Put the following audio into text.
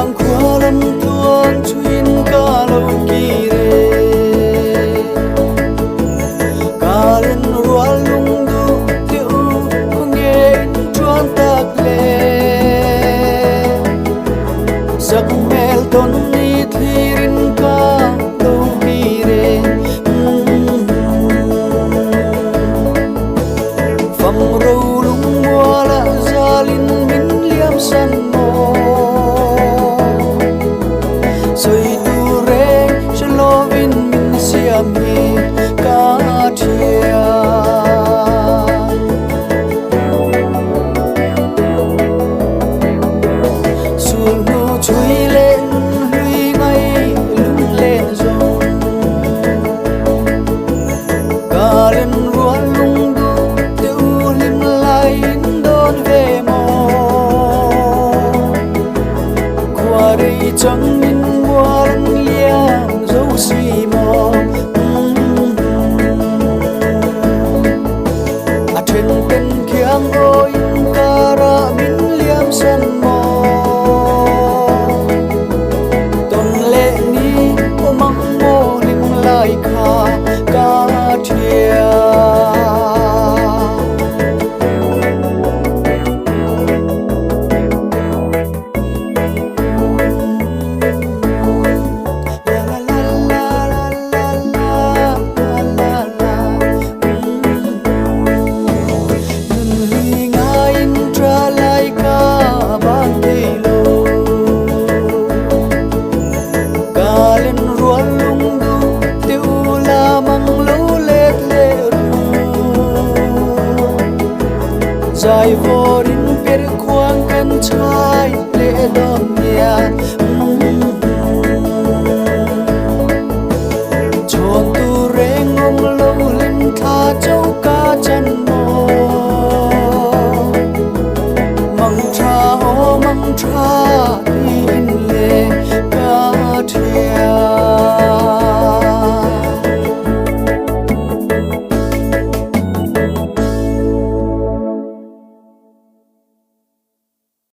Vangkhua lam tluang chuin ka lo kir e. Kalen rual lungdu te u khawnge in tuan tak le. Sak hmel tawn ni thlirin ka lo kir e. Fam ro lungmuala zalin min liam san maw. Sawi tur reng hre lovin min siam hi ka thiam. Sul hnu chhui leh nun hlui ngai lunglen zawng. Karen rual lungdu te u hlim lai in dawn ve maw. Khua rei changin mual an liam zo si maw. A then ten khiang aw in karah min liam san maw. Tawn leh ni awm ang maw hlim lai kha ka thiam. Nun hlui ngaiin tha lai ka ban thei lo. Kalen rual lungdu te u la mang lo let leh ru. Zai vawrin per khuang kan chhai leh dawn nia.